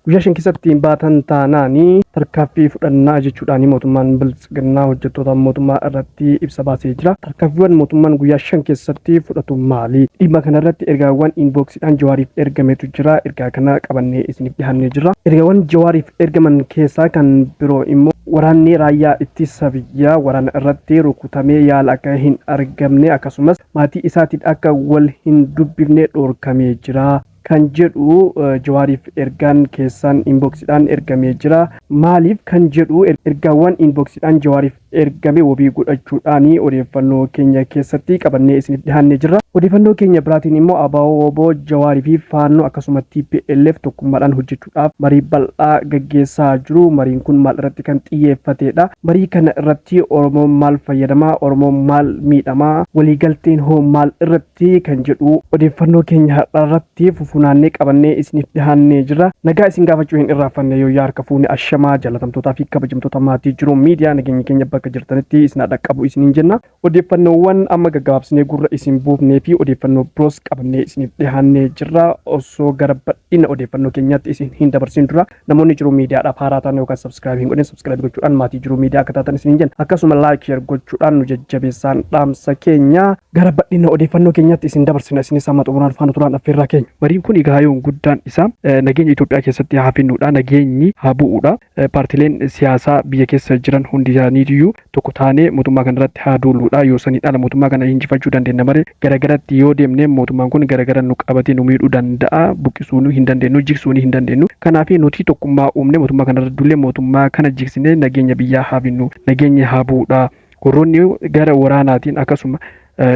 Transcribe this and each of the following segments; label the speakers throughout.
Speaker 1: Guyyaa 5 keessatti hin baatan taanaani tarkaaffii fudhannaa jechuudhaan mootummaan Biltsiginnaa hojjettoota mootummaa irratti ibsa baasee jira. Tarkaaffiiwwan mootummaan guyyaa 5 keessatti fudhatu maali? Dhimma kana irratti ergaawwan inboxiidhaan Jawaariif ergametu jira. Ergaa kana qabannee isiniif dhihaannee jirra. Ergaawwan Jawaariif ergaman keessaa kan biroo immoo waraanni raayyaa ittisa biyyaa waraana irratti rukutamee yaala akka hin argamne akkasumas maatii isaatiin akka wal hin dubbifne dhorkamee jira. Kan jedhu Jawaariif ergaan keessaan inboxidhaan ergamee jira. Maaliif kan jedhu ergaawwan inboxidhaan Jawaariif ergame wabii godhachuudhaan odeeffannoo keenya keessatti qabannee isiniif dhihaannee jirra. Odeeffannoo keenya biraatiin immoo ABO wbo Jawaarii fi Faannoo akkasuma tplf tokkummaadhaan hojjechuudhaaf marii bal'aa gaggeessaa jiru. Mariin kun maal irratti kan xiyyeeffateedha? Marii kana irratti Oromoon maal fayyadama? Oromoon maal miidhama? Waliigalteen hoo maal irratti tti kan jedhu odeeffannoo keenya har'aa irratti fufunaannee qabannee isiniif dhihaannee jirra. Nagaa isin gaafachuu hin irraanfanne yoo yaa harka fuune ashamaa jaalatamtootaa fi kabajamtoota maatii jiru miidiyaa nageenyi keenya bakka jirtanitti isin haa dhaqqabu isiniin jenna. Odeeffannoowwan amma gaggabaabsinee gurra isin buufnee fi odeeffannoo biroos qabannee isiniif dhihaannee jirra. Osoo gara bal'ina odeeffannoo keenyaatti isin hin dabarsin dura Namoonni jiruu miidiyaadhaaf haaraa ta'an yookaan subscribe hin godhin subscribe gochuudhaan maatii jiruu miidiyaa akka taatan isiniin jenna. Akkasuma like share gochuudhaan nu jajjabeessaan dhaamsa keenya. Gara bal'ina odeeffannoo keenyaatti isin dabarsina isinis amma xumuraan faana turaan affeerraa keenya. Mariin kun kaayyoon guddaan isaa nageenya Itoophiyaa keessatti haa finnuudha nageenyi haa bu'uudha. Paartileen siyaasaa biyya keessa jiran hundi isaaniitiyyuu tokko taanee mootummaa kana irratti haa duulluudha. Yoo saniin ala mootummaa kana injifachuu dandeenna malee garagaratti yoo deemne mootummaan kun garagara nu qabatee nu miidhuu danda'a. Buqqisuu hin dandeennu, jigsuu hin dandeennu. Kanaaf nuti tokkummaa uumnee mootummaa kana irra duullee mootummaa kana jigsinee nageenya biyyaa haa binnu, nageenyi haa bu'uudha. Warroonni gara waraanaatiin akkasuma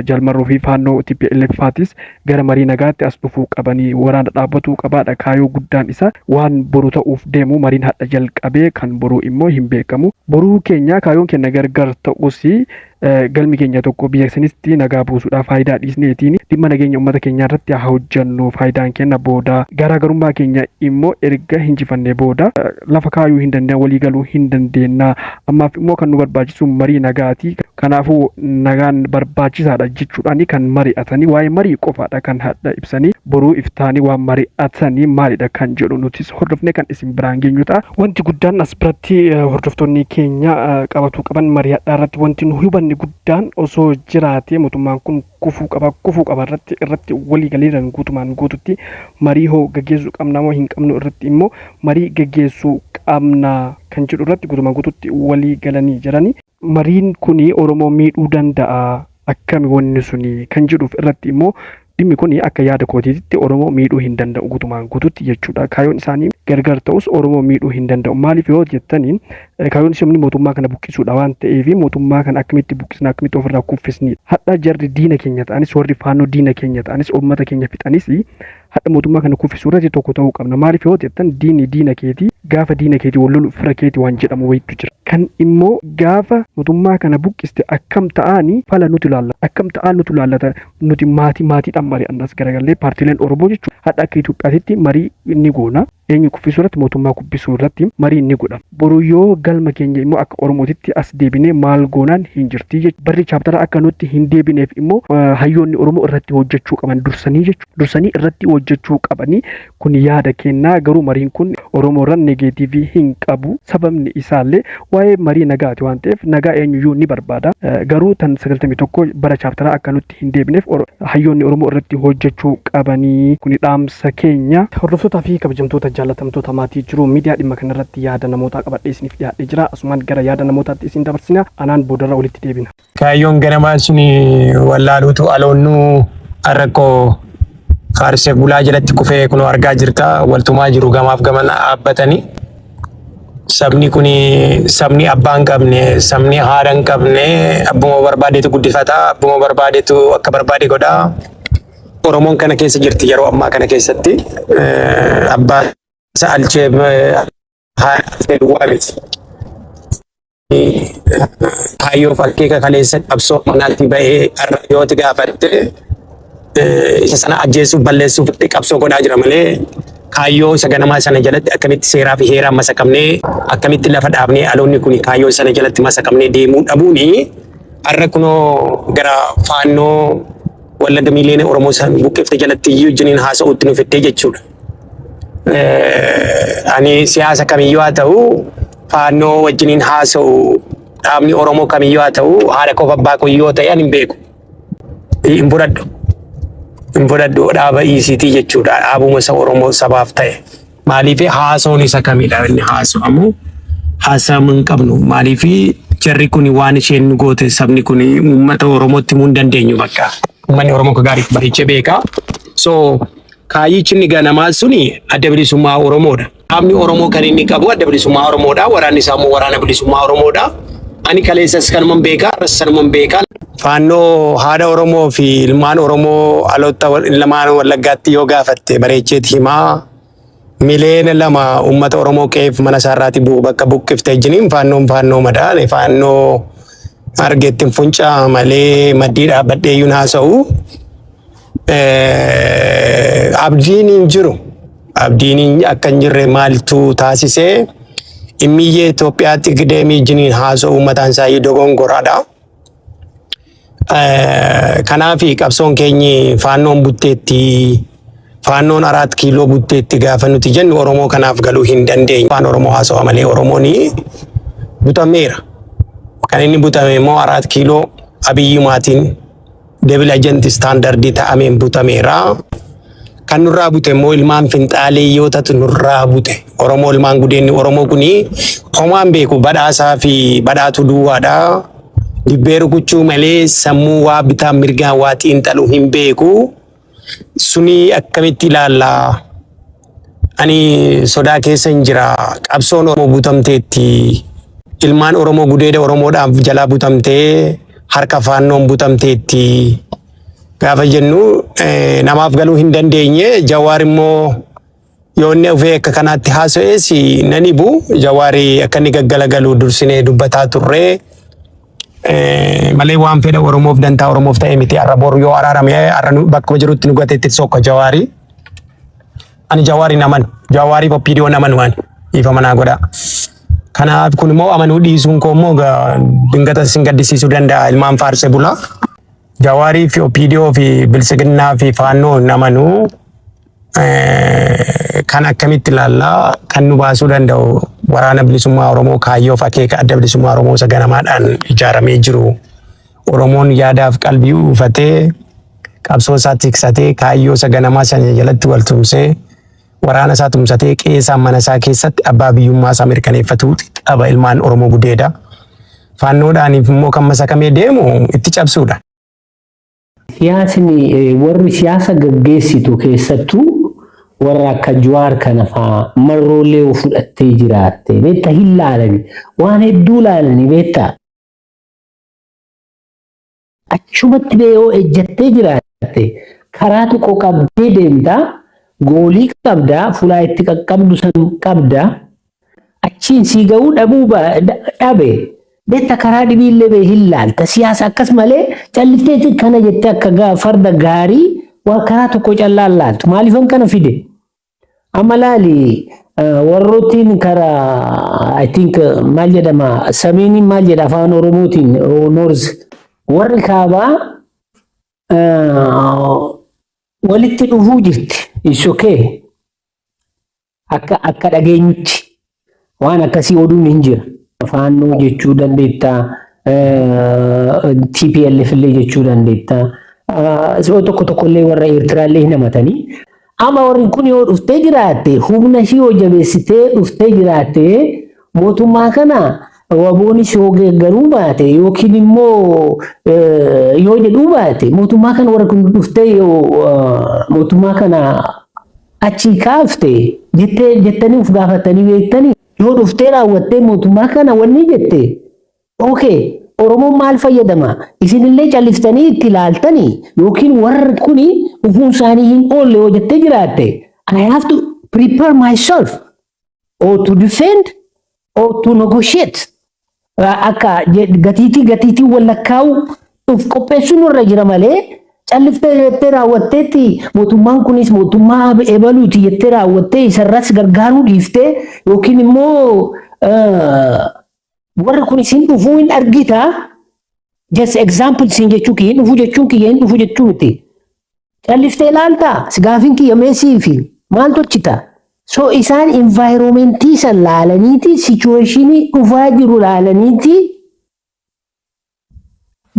Speaker 1: Jaal Marroo fi Faannoo tplf faatis gara marii nagaatti as dhufuu qabanii waraana dhaabbatuu qabaadha kaayoo guddaan isaa waan boru ta'uuf deemu mariin hadha jalqabee kan boruu immoo hin beekamu. Boruu keenya kaayoon keenya gargar ta'us galmi keenya tokko biyya sanitti nagaa buusuudha faayidaa dhiisneetiin dhimma nageenya uummata keenyaa irratti haa hojjannu faayidaan keenya booda garaagarummaa keenya immoo erga hinjifannee booda lafa kaayuu hin dandeenye walii galuu hin dandeenna ammaaf immoo kan nu barbaachisu marii nagaati kanaafuu nagaan barbaachisaadha jechuudhaan kan mari'atanii waa'ee marii qofaadha kan hadha ibsanii boruu iftaanii waan mari'atanii maalidha kan jedhu nutis hordofnee kan isin biraan geenyu ta'a. Wanti guddaan as biratti hordoftoonni keenya qabatuu qaban marii hadhaa irratti wanti nu hubanne guddaan osoo jiraatee mootummaan kun kufuu qaba kufuu qaba irratti irratti walii galeeran guutumaan guututti marii hoo gaggeessuu qabna moo hin qabnu irratti immoo marii gaggeessuu qabna kan jedhu irratti guutumaan guututti walii galanii jirani. Mariin kuni Oromoo miidhuu danda'a akkami wanni suni kan jedhuuf irratti immoo dhimmi kuni akka yaada kootiitti Oromoo miidhuu hin danda'u guutumaan guututti jechuudha. Kaayoon isaanii gargar ta'us Oromoo miidhuu hin danda'u. Maaliif yoo jettaniin kaayoon isaanii mootummaa kana buqqisuudha waan ta'eef mootummaa kana akkamitti buqqisna akkamitti ofirraa kuffisni. Hadha jarri diina keenya ta'anis warri faannoo diina keenya ta'anis uummata keenya fixanis Hadha mootummaa kana kuffisuu irratti tokko ta'uu qabna. Maaliif yoo jettan diinni diina keeti gaafa diina keeti wal lolu fira keeti waan jedhamu wayiitu jira. Kan immoo gaafa mootummaa kana buqqiste akkam ta'aani fala nutu laalla. Akkam ta'aan nutu laallata nuti maatii maatiidhaan mari'anna as garagallee paartiileen Oromoo jechuudha. Hadha akka Itoophiyaatitti marii ni goona. Eenyu kuffisuu irratti mootummaa kubbisuu irratti mariin ni godhama. Boru yoo galma keenya immoo akka Oromootitti as deebinee maal goonaan hin jirti jechuudha. Barri chaaptara akka nutti hin deebineef immoo hayyoonni Oromoo irratti hojjechuu qaban dursanii jechuudha. Dursanii irratti hojjechuu qabanii kun yaada kennaa garuu mariin kun Oromoo irra negeetiivii hin qabu. Sababni isaallee waa'ee marii nagaati waan ta'eef nagaa eenyuyyuu ni barbaada. Garuu tan 91 bara chaaptaraa akka nutti hin deebineef hayyoonni Oromoo irratti hojjechuu qabanii kuni dhaamsa keenya. Hordoftootaa fi kabajamtoota jaallatamtoota maatii jiruu miidiyaa dhimma kana irratti yaada namootaa qabadhee isiniif dhiyaadhee jira. Asumaan gara yaada namootaatti isin dabarsina. Anaan boodarra walitti deebina.
Speaker 2: Kaayyoon ganamaa suni wallaaluutu aloonnuu rakkoo faarsee bulaa jalatti kufee kunoo argaa jirta. Waltumaa jiru gamaaf gamana dhaabbatanii. Sabni kun sabni abbaa hin qabne, sabni haadha hin qabne abbuma barbaadetu guddifata, abbuma barbaadetu akka barbaade godha. Oromoon kana keessa jirti yeroo ammaa kana keessatti abbaa isa alchee haadha alchee duwwaa miti. Kaayyoof akeeka kaleessa qabsoo manaatti ba'ee har'a yoo itti gaafatte isa sana ajjeesuuf balleessuuf itti qabsoo godhaa jira malee kaayyoo isa ganamaa sana jalatti akkamitti seeraa fi heeraan masakamnee akkamitti lafa dhaabnee aloonni kun kaayyoo sana jalatti masakamnee deemuu dhabuuni har'a kunoo gara faannoo Wallagga miiliyoona Oromoo san buqqifte jalatti iyyuu wajjiniin haasa'uutti nu fiddee jechuudha. Ani siyaasa kamiyyuu haa ta'u, Faannoo wajjiniin haasa'u, dhaabni Oromoo kamiyyuu haa ta'u, haadha koof abbaa koo yoo ta'e ani hin beeku. Hin fudhadhu. Hin fudhadhu dhaaba ECT jechuudha. Dhaabuma isa Oromoo sabaaf ta'e. Maaliif haasa'uun isa kamidha inni haasa'amu? Haasa'amuu hin qabnu. Maaliif jarri kun waan isheen nu goote sabni kun uummata Oromootti himuu hin dandeenyu bakka. Uummanni Oromoo akka gaariitti bareechee beeka. So kaayyichi inni ganamaa suni Adda Bilisummaa Oromoodha. Dhaabni Oromoo kan inni qabu Adda Bilisummaa Oromoodha. Waraanni isaa immoo Waraana Bilisummaa Oromoodha. Ani kaleessas kanuman beekaa, har'as sanuman beekaa. Faannoo haadha Oromoo fi ilmaan Oromoo aloota lamaan Wallaggaatti yoo gaafatte bareecheeti himaa. Miliyoona 2 uummata Oromoo qe'eef mana isaarraati bu'u bakka buqqifte wajjiniin Faannoon Faannoo madaale. Faannoo argeettiin funcaa malee maddii dhaabbadhee iyyuu haasa'u. Abdiin hin jiru. Abdiin akka hin jirre maaltu taasisee? Immiyyee Itoophiyaatti gideemii wajjiniin haasa'u mataan isaa iyyuu dogongoraadha. Kanaaf qabsoon keenyi Faannoon butteetti, Faannoon Araat Kiiloo butteetti gaafa nuti jennu Oromoo kanaaf galuu hin dandeenye. Afaan Oromoo haasawa malee Oromoon butameera. Kan inni butame immoo Araat Kiiloo Abiyyumaatiin double agent standard ta'ameen butameera. Kan nurraa bute immoo ilmaan finxaalee yoo ta'u nurraa bute. Oromoo ilmaan gudeenni Oromoo kuni homaan beeku, badhaasaa fi badhaatu duwwaadha. Dibbee rukuchuu malee sammuu waa bitaa mirgaan waa xiinxaluu hin beeku. Suni akkamitti ilaallaa? Ani sodaa keessa hin jira. Qabsoon Oromoo butamteetti. Ilmaan Oromoo gudeeda Oromoodhaaf jalaa butamtee harka Faannoon butamteetti. Gaafa jennu namaaf galuu hin dandeenye. Jawaar immoo yoo inni dhufee akka kanaatti haasa'es nan hibu. Jawaari akka inni gaggalagalu dursinee dubbataa turre. Malee waan fedha Oromoof, dantaa Oromoof ta'e miti. Har'a boru yoo araarame har'a bakkuma jirutti nu gateetti sokka Jawaari. Ani Jawaari hin amanu. Jawaarii OPDO amanu ani. Ifa manaa godhaa. Kanaaf kun immoo amanuu dhiisuun koo immoo dingata sin gaddisiisuu danda'a ilmaan faarsee bulaa. Jawaarii fi OPDO fi Bilisiginnaa fi Faannoo hin amanuu. Kan akkamitti ilaallaa? Kan nu baasuu danda'u Waraana Bilisummaa Oromoo, kaayyoof akeeka Adda Bilisummaa Oromoo isa ganamaadhaan ijaaramee jiru. Oromoon yaadaaf qalbii uwwifatee, qabsoo isaa tiksatee, kaayyoo isa ganamaa sana jalatti wal tumsee, waraana isaa tumsatee, qe'ee mana isaa keessatti abbaa biyyummaa isaa mirkaneeffatuu qaba ilmaan Oromoo gudeeda. Faannoodhaaniif immoo kan masakamee deemu itti cabsuudha.
Speaker 3: Siyaasni warri siyaasa gaggeessitu, keessattuu warra akka Jawaar kana faa, marroolee yoo fudhattee jiraatte beektaa, hin laalani, waan hedduu laalani beektaa. Achumatti bee yoo ejjattee jiraatte karaa tokko qabdee deemtaa, goolii qabdaa, fulaa itti qaqqabdu san qabdaa, achiin sii ga'uu dhabuu dhabe beekta, karaa dhibiillee bee hin laalta. Siyaasa akkas malee callifteeti kana jettee akka farda gaarii waa karaa tokko callaan laaltu. Maaliifan kana fide? Amma laali, warroottiin karaa, I think, maal jedhama, samiiniin maal jedha afaan Oromootiin, north, warri kaabaa walitti dhufuu jirti. It's okay. Akka dhageenyutti waan akkasii oduun hin jira. Faannoo jechuu dandeettaa, TPLF illee jechuu dandeettaa. Si'oo tokko tokko illee warra Eertiraa illee hin hamatanii. Amma warri kun yoo dhuftee jiraatte, humna ishii yoo jabeessitee dhuftee jiraatte, mootummaa kana waboonis yoo geeggaruu baate yookiin immoo yoo jedhuu baate, mootummaa kana warri kun dhuftee yoo mootummaa kana achii kaafte jettee jettanii of gaafatanii beektanii, yoo dhuftee raawwattee mootummaa kana wanni jette, okay, Oromoon maal fayyadama? Isinillee calliftanii itti ilaaltanii yookiin warri kuni dhufuun isaanii hin oolle yoo jettee jiraatte, I have to prepare myself or to defend or to negotiate. Akka gatiitii gatiitii wallakkaa'u of qopheessuun irra jira malee, calliftee jettee raawwatteetti mootummaan kunis mootummaa ebaluuti jettee raawwattee isarras gargaaruu dhiiftee yookiin immoo warri kun isin dhufuu hin argita. Just example siin jechuu kiyya, hin dhufu jechuun kiyya hin dhufu jechuu miti. Calliftee ilaaltaa? Si gaafiin kiyya meesii fi maal tolchita? So isaan environmentii san laalaniiti, situationii dhufaa jiru laalaniiti,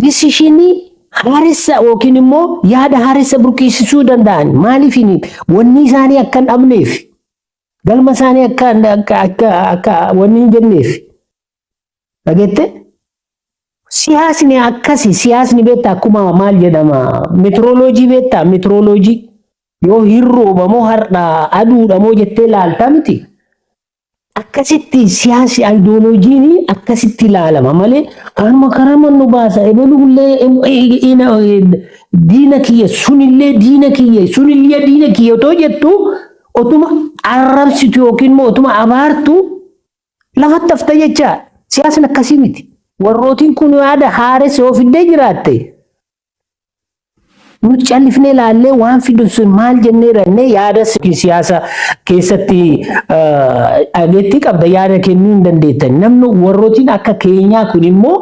Speaker 3: decisionii haaressa yookiin immoo yaada haaressa burqisiisuu danda'an. Maaliif? Wanni isaanii akka hin dhabneef, galma isaanii akka wanni hin jenneef. Dhageette? Siyaasni akkasi. Siyaasni beektaa, akkuma maal jedhama, meteorology beektaa? Meteorology yoo hin roobamoo har'a aduudha moo jettee laaltaa miti. Akkasitti siyaasi ideologyn akkasitti ilaalama malee kanuma karaa nu baasa, ebelullee diina kiyya, sunillee diina kiyya, sunillee diina kiyya otoo jettu, otuma arrabsitu yookiin immoo otuma abaartu lafatti hafta jecha. Siyaasni akkasii miti. Warrootiin kun yaada haaressa yoo fiddee jiraatte, nuti callifnee ilaallee waan fidu sun maal jennee jennee yaada siyaasa keessatti dhageettii qabda, yaada kennuu hin dandeettan. Namni warrootiin akka keenyaa kun immoo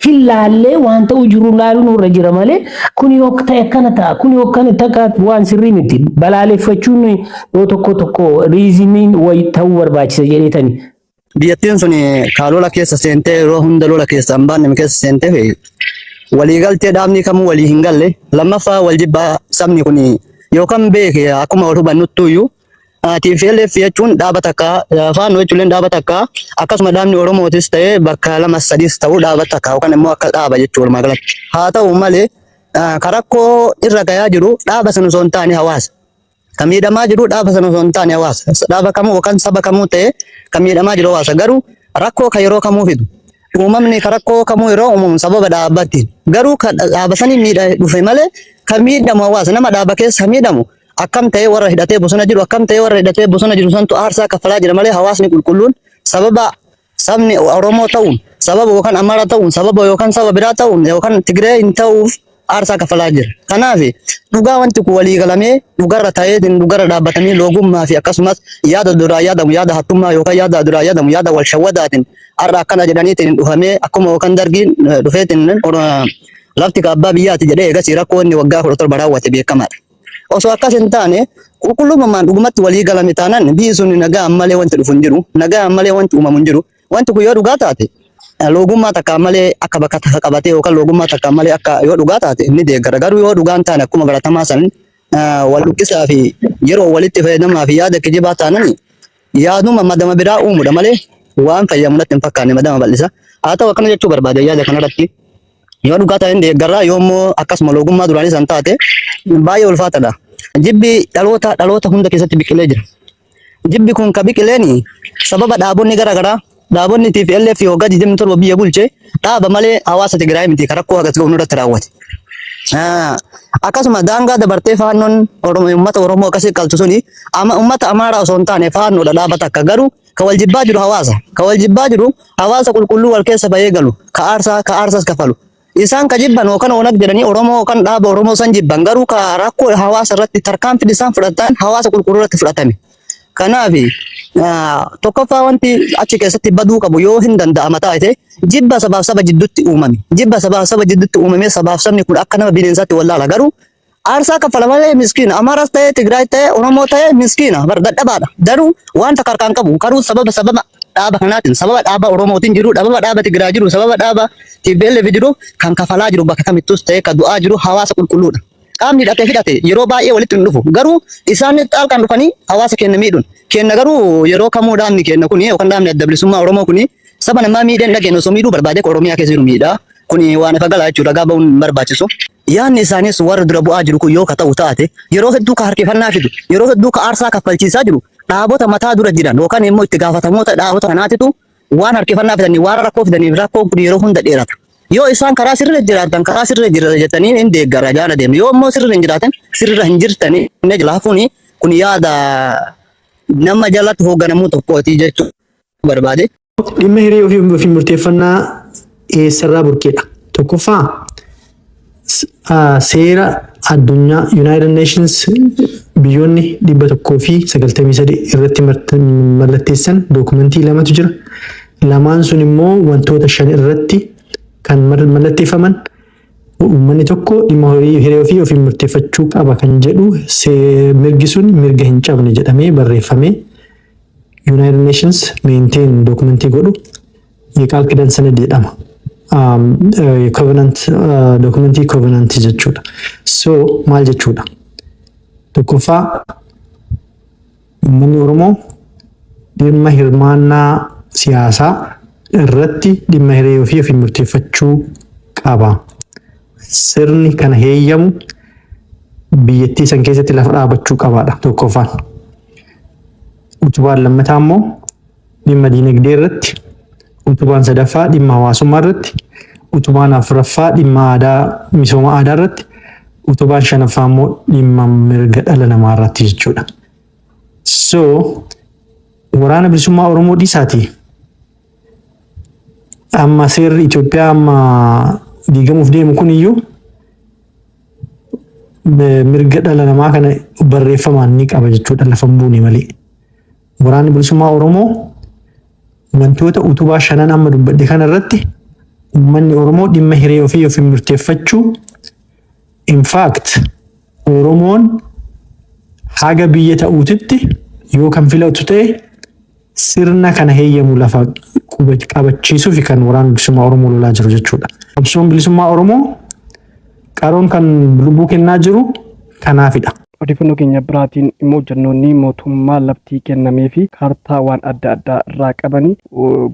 Speaker 3: hin laallee, waan ta'u jiru laaluun irra jira malee, kun yoo ta'e akkana ta'a, kun yoo akkana ta'a, waan sirrii miti. Balaaleffachuun yoo tokko tokko reasoniin wayi ta'uu barbaachisa jedheetani.
Speaker 4: Biyyattiin sun kaa lola keessa seentee, yeroo hunda lola keessa hin baanne keessa seentee, waliigaltee dhaabni kamuu walii hin galle. Lammaffaa, wal jibbaa sabni kun yookaan beeke. Akkuma wal hubannuttu iyyuu, TPLF jechuun dhaaba takka, Faannoo jechuun dhaaba takka, akkasuma dhaabni Oromootis ta'ee bakka lama sadis ta'uu dhaaba takka yookaan immoo akka dhaaba jechuu walumaa galatti. Haa ta'u malee, karakkoo irra gayaa jiru dhaaba sana osoo hin taane hawaasa. Kan miidhamaa jiru dhaaba sana osoo hin taane hawaasa. Dhaaba kamuu yookaan saba kamuu ta'ee kan miidhamaa jiru hawaasa. Garuu rakkoo kan yeroo kamuu fidu. Uumamni kan rakkoo kamuu yeroo uumamu sababa dhaabbattiin. Garuu kan dhaaba sanii miidha dhufe malee kan miidhamu hawaasa. Nama dhaaba keessa miidhamu akkam ta'ee warra hidhatee bosona jiru, akkam ta'ee warra hidhatee bosona jiru santu aarsaa kaffalaa jira malee, hawaasni qulqulluun sababa sabni Oromoo ta'uun, sababa yookaan Amaaraa ta'uun, sababa yookaan saba biraa ta'uun yookaan Tigree hin ta'uuf aarsaa kaffalaa jira. Kanaaf dhugaa wanti kun walii galamee dhugarra ta'eetiin dhugarra dhaabbatanii, loogummaa fi akkasumas yaada duraa yaadamu, yaada hattummaa yookaan yaada duraa yaadamu, yaada wal shawwadaatiin har'a akkana jedhaniitiin dhufamee, akkuma yookaan dargiin dhufeetiin lafti abbaa biyyaati jedhee, eegasii rakkoo inni waggaa 17 raawwate beekamaadha. Osoo akkas hin taane, qulqullummaan dhugumatti walii galame taanaan, biyyi sun nagaa malee wanti dhufu hin jiru. Nagaa malee wanti uumamu hin jiru. Wanti kun yoo dhugaa taate, loogummaa takka malee akka bakka takka qabatee yookaan loogummaa takka malee akka yoo dhugaa taate ni deeggara. Garuu yoo dhugaan taane, akkuma baratamaa san wal dhukkisaa fi yeroo walitti fayyadamaa fi yaada kijibaa taanani, yaaduma madama biraa uumudha malee waan fayyamu natti hin fakkaanne, madama bal'isa. Haa ta'u, akkana jechuu barbaade yaada kanarratti. Yoo dhugaa ta'e deeggarraa, yoo immoo akkasuma loogummaa duraanii san taate baay'ee ulfaatadha. Jibbi dhaloota dhaloota hunda keessatti biqilee jira. Jibbi kun ka biqileeni sababa dhaabonni gara garaa, dhaabonni TPLF waggaa 27 biyya bulche, dhaaba malee hawaasa Tigraay miti ka rakkoo hagas ga'u nurratti raawwate. Akkasuma daangaa dabartee Faannoon uummata Oromoo akkasii qaltu suni uummata Amaaraa osoo hin taane Faannoodha, dhaaba takka. Garuu ka wal jibbaa jiru hawaasa. Ka wal jibbaa jiru hawaasa qulqulluu wal keessa bahee galu, ka aarsaa ka aarsaas kafalu. Isaan ka jibban yookaan Onag jedhanii Oromoo yookaan dhaaba Oromoo san jibban, garuu ka rakkoo hawaasa irratti tarkaanfii isaan fudhatan hawaasa qulqulluu irratti fudhatame. Kanaaf tokkoffaa wanti achi keessatti baduu qabu, yoo hin danda'ama taate, jibba sabaaf saba jidduutti uumame. Jibba sabaaf saba jidduutti uumame, sabaaf sabni kun akka nama bineensaatti wallaala, garuu aarsaa kaffala malee miskiina. Amaaras ta'ee, Tigraay ta'ee, Oromoo ta'ee, miskiina bar dadhabaadha. Garuu wanta karkaan qabu garuu sababa dhaaba kanaatiin, sababa dhaaba Oromootiin jiru, sababa dhaaba Tigraay jiru, sababa dhaaba TPLF jiru, kan kafalaa jiru bakka kamittus ta'ee kan du'aa jiru hawaasa qulqulluudha. Qaamni hidhatee hidhate yeroo baay'ee walitti hin dhufu. Garuu isaan xaalqaan dhufanii hawaasa keenya miidhuun. Keenya garuu yeroo kamuu dhaabni keenya kuni yookaan dhaabni Adda Bilisummaa Oromoo kuni saba namaa miidheen dhageenya, osoo miidhuu barbaade Oromiyaa keessa jiru miidhaa. Kuni waan ifa galaa jechuudha. Ragaa ba'uun hin barbaachisu. Yaadni isaanis warra dura bu'aa jiru kun yoo ka ta'u taate, yeroo hedduu ka harkifannaa fidu, yeroo hedduu ka aarsaa kaffalchiisaa jiru dhaabota mataa dura jiran yookaan immoo itti gaafatamoota dhaabota kanaatitu waan harkifannaa fidanii, waan rakkoo fidaniif rakkoon kun yeroo hunda dheerata. Yoo isaan karaa sirriirra jiraatan, karaa sirriirra jira jettanii hin deeggara jaala deemu. Yoo immoo sirriirra hin jiraatan, sirriirra hin jirtanii inni jala hafuuni kun yaada nama jalatti hoogganamuu tokkooti jechuu barbaade.
Speaker 5: Dhimma hiree ofii ofii murteeffannaa eessarraa burqeedha? Tokkoffaa, seera addunyaa United Nations biyyoonni 193 irratti mallatteessan dookumentii lamatu jira. Lamaan sun immoo wantoota shan irratti kan mallatteeffaman, uummanni tokko dhimma hiree ofii ofiin murteeffachuu qaba kan jedhu, mirgi sun mirga hin cabne jedhamee barreeffamee United Nations maintain documentii godhu የቃል ኪዳን ሰነድ jedhama. Covenant documentii covenant jechuudha. So maal jechuudha? Tokkoffaa, uummanni Oromoo dhimma hirmaannaa siyaasaa irratti dhimma hiree ofii ofii murteeffachuu qaba. Sirni kana heeyyamu biyyattii san keessatti lafa dhaabachuu qabaadha tokkoffaan. Utubaan lammataa immoo dhimma diinagdee irratti, utubaan sadaffaa dhimma hawaasummaa irratti, utubaan afuraffaa dhimma aadaa, misooma aadaa irratti, utubaan shanaffaa immoo dhimma mirga dhala namaa irratti jechuudha. So Waraana Bilisummaa Oromoo dhiisaati. Amma seerri Itoophiyaa amma diigamuuf deemu kun iyyuu mirga dhala namaa kana barreeffamaan ni qaba jechuudha, lafa hin buune malee. Waraanni Bilisummaa Oromoo wantoota utubaa shanan amma dubbadhe kana irratti uummanni Oromoo dhimma hiree ofii ofii murteeffachuu, in fact Oromoon haga biyya ta'uutitti yoo kan filatu ta'e sirna kana heeyyamu lafa qabachiisuuf kan Waraana Bilisummaa Oromoo lolaa jiru jechuudha. Qabsoon bilisummaa Oromoo qaroon kan lubbuu kennaa jiru kanaafidha.
Speaker 1: Odeeffannoo keenya biraatiin immoo hojjennoonni mootummaa laftii kennamee fi kaartaa waan adda addaa irraa qabanii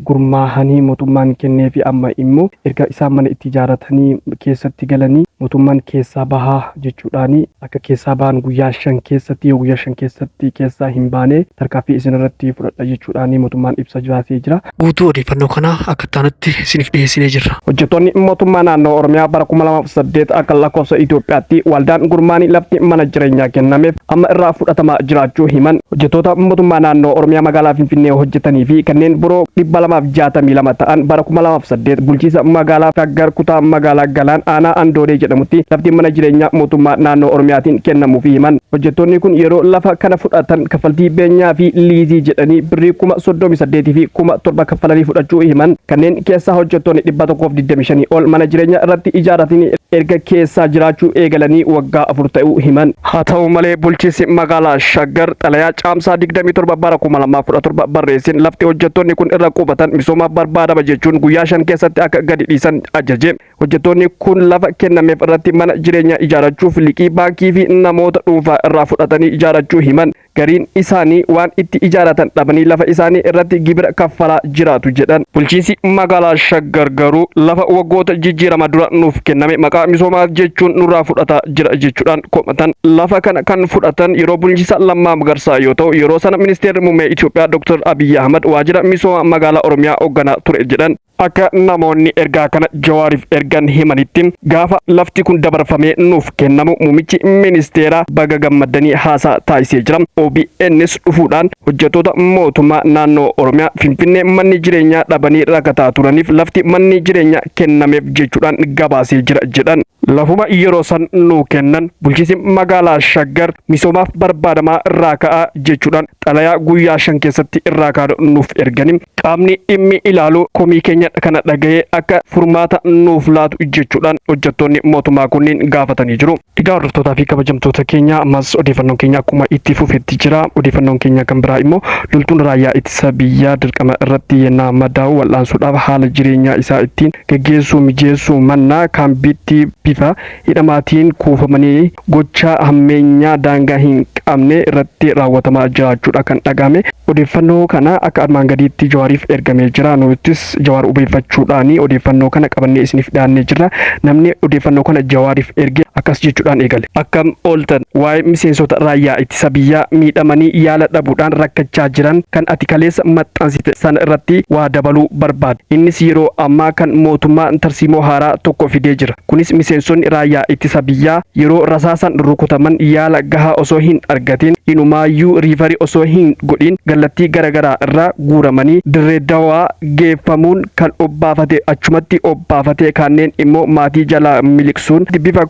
Speaker 1: gurmaahanii mootummaan kennee fi amma immoo erga isaan mana itti ijaarratanii keessatti galanii mootummaan keessaa bahaa jechuudhaani akka keessaa bahan guyyaa 5 keessatti, yoo guyyaa 5 keessatti keessaa hin baane tarkaanfii isin irratti fudhadha jechuudhaani mootummaan ibsa baasee jira.
Speaker 6: Guutuu odeeffannoo kanaa akka itti isiniif dhiyeessinee jirra.
Speaker 1: Hojjettoonni mootummaa naannoo Oromiyaa bara 2008 akka lakkoofsa Itoophiyaatti waldaan gurmaanii lafti mana jireenyaa kennameef amma irraa fudhatamaa jiraachuu himan. Hojjettoota mootummaa naannoo Oromiyaa magaalaa Finfinnee hojjetanii fi kanneen biroo 262 ta'an bara 2008 bulchiinsa magaalaa Shaggar, kutaa magaalaa Galaan, aanaa Andoodee jedhamutti lafti mana jireenyaa mootummaa naannoo Oromiyaatiin kennamuufi himan. Hojjettoonni kun yeroo lafa kana fudhatan kaffaltii beenyaa fi liizii jedhanii birrii 38,007 kaffalanii fudhachuu himan. Kanneen keessaa hojjettoonni 125 ol mana jireenyaa irratti ijaarratanii erga keessaa jiraachuu eegalanii waggaa 4 ta'uu himan. Haa ta'u malee, bulchiinsi magaalaa Shaggar xalayaa Caamsaa 27 bara 2017 barreessin lafti hojjettoonni kun irra qubatan misoomaaf barbaadama jechuun guyyaa 5 keessatti akka gadi dhiisan ajaje. Hojjettoonni kun lafa kennameef irratti mana jireenyaa ijaarrachuuf liqii baankii fi namoota dhuunfaa irraa fudhatanii ijaarrachuu himan. Gariin isaanii waan itti ijaarratan dhabanii lafa isaanii irratti gibira kaffalaa jiraatu jedhan. Bulchiinsi magaalaa Shaggar garuu lafa waggoota jijjiirama dura nuuf kenname maqaa misoomaa jechuun nurraa fudhataa jira jechuudhaan komatan. Lafa kana kan fudhatan yeroo bulchiinsa Lammaa Magarsaa yoo ta'u, yeroo sana ministeerri muummee Itoophiyaa Dr. Abiyyi Ahmad waajjira misooma magaalaa Oromiyaa hoogganaa ture jedhan. Akka namoonni ergaa kana Jawaariif ergan himanitti, gaafa lafti kun dabarfamee nuuf kennamu muummichi ministeeraa baga gammadanii haasaa taasisee jira. OBNs dhufuudhaan hojjettoota mootummaa naannoo Oromiyaa Finfinnee manni jireenyaa dhabanii rakkataa turaniif lafti manni jireenyaa kennameef jechuudhaan gabaasee jira jedhan. Lafuma yeroo san nuu kennan bulchiinsi magaalaa Shaggar misoomaaf barbaadamaa irraa ka'aa jechuudhaan xalayaa guyyaa 5 keessatti irraa kaa'u nuuf ergani, qaamni dhimmi ilaalu komii keenya kana dhaga'ee akka furmaata nuuf laatu jechuudhaan hojjettoonni mootummaa kunniin gaafatanii jiru. Egaa hordoftootaa fi kabajamtoota keenya, ammas odeeffannoon keenya akkuma itti fufetti jira. Odeeffannoon keenya kan biraa immoo loltuun raayyaa ittisa biyyaa dirqama irratti yennaa madaa'u wal'aansuudhaaf haala jireenyaa isaa ittiin geggeessuu mijeessuu mannaa kaambiitti bifa hidhamaatiin kuufamanii gochaa hammeenyaa daangaa hin qabne irratti raawwatamaa jiraachuudha kan dhagahame. Odeeffannoo kana akka armaan gadiitti Jawaariif ergamee jira. Nutis Jawaar hubeeffachuudhaan odeeffannoo kana qabannee isiniif dhiyaannee jirra. Namni odeeffannoo kana Jawaariif erge akkas jechuudhaan eegale. "Akkam ooltan? Waa'ee miseensota raayyaa ittisa biyyaa miidhamanii yaala dhabuudhaan rakkachaa jiran kan ati kaleessa maxxansite sana irratti waa dabaluu barbaada. Innis yeroo ammaa kan mootummaan tarsiimoo haaraa tokko fidee jira. Kunis miseensonni raayyaa ittisa biyyaa yeroo rasaasan rukutaman yaala gahaa osoo hin argatin, inumaayyuu refer osoo hin godhin kallattii garaagaraa irraa guuramanii Dirree Dawaa geeffamuun kan obbaafate achumatti obbaafate, kanneen immoo maatii jalaa miliqsuun bifa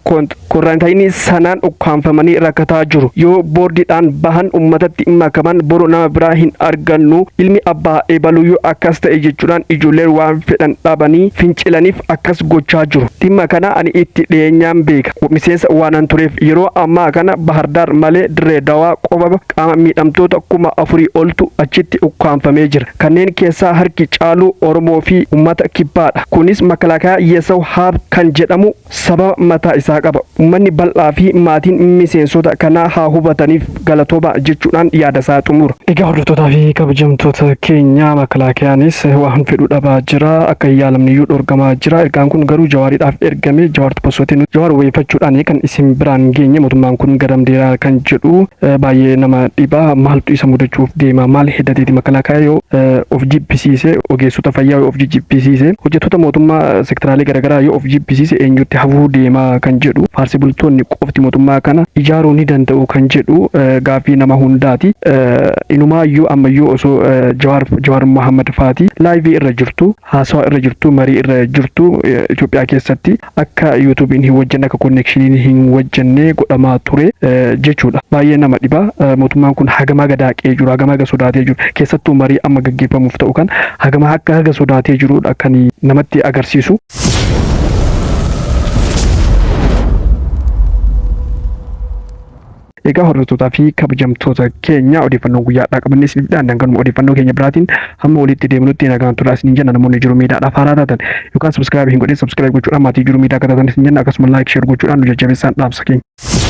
Speaker 1: quarantine sanaan ukkaanfamanii rakkataa jiru. Yoo boordiidhaan bahan ummatatti makaman boru nama biraa hin argannu, ilmi abbaa ebaluyyuu akkas ta'e jechuudhaan ijoolleen waan fedhan dhabanii fincilaniif akkas gochaa jiru. Dhimma kana ani itti dhiyeenyaan beeka. Miseensa waanan tureef yeroo ammaa kana Bahardaar malee Dirree Dirree Dawaa qofa qaama miidhamtoota 4000 oltu achitti ukkaamfamee jira. Kanneen keessaa harki caalu Oromoo fi uummata kibbaadha. Kunis makalaakaa Yesaw Haab kan jedhamu sababa mataa isaa qaba. Uummanni bal'aa fi maatiin miseensota kanaa haa hubataniif, galatooma jechuudhaan yaada isaa xumura. Egaa hordoftootaa fi kabajamtoota keenya, makalaakayaanis waan fedhu dhabaa jira. Akka hin yaalamne iyyuu dhorkamaa jira. Ergaan kun garuu Jawaariidhaaf ergame. Jawaartu postotiin Jawaar wayifachuudhaan kan isin biraan geenye. Mootummaan kun garam deeraa kan jedhu baay'ee nama dhiba. Maaltu isa mudachuuf deema? Maal hedateeti makalaakaa yoo of jibbisiise, ogeessota fayyaa yoo of jibbisiise, hojjettoota mootummaa sektaraalee garaagaraa yoo of jibbisiise, eenyutti hafuu deema kan jedhu, faarsee bultoonni qofti mootummaa kana ijaaruu ni danda'u kan jedhu gaaffii nama hundaati. Inumaayyuu ammayyuu osoo Jawaar Mohammad faati live irra jirtu, haasawaa irra jirtu, marii irra jirtu, Itoophiyaa keessatti akka YouTubeiin hin hojjenne, akka connectioniin hin hojjenne godhamaa ture jechuudha. Baay'ee nama dhiba. Mootummaan kun hagamaa gadaaqee jiru, hagamaa haga sodaatee jiru, keessattuu marii amma gaggeeffamuuf ta'u kan hagamaa akka haga sodaatee jirudha kan namatti agarsiisu. Egaa hordoftootaa fi kabajamtoota keenya, odeeffannoo guyyaadhaa qabannee isiniif dhiyaanne hanganuma. Odeeffannoo keenya biraatiin hamma walitti deemnutti nagaan turaa isiniin jenna. Namoonni Jiru Miidiyaadhaaf haaraa taatan yookaan subscribe hin godhin, subscribe gochuudhaan maatii Jiru Miidiyaa akka taatan isin jenna. Akkasuma like, share gochuudhaan nu jajjabeessaan dhaamsa keenya.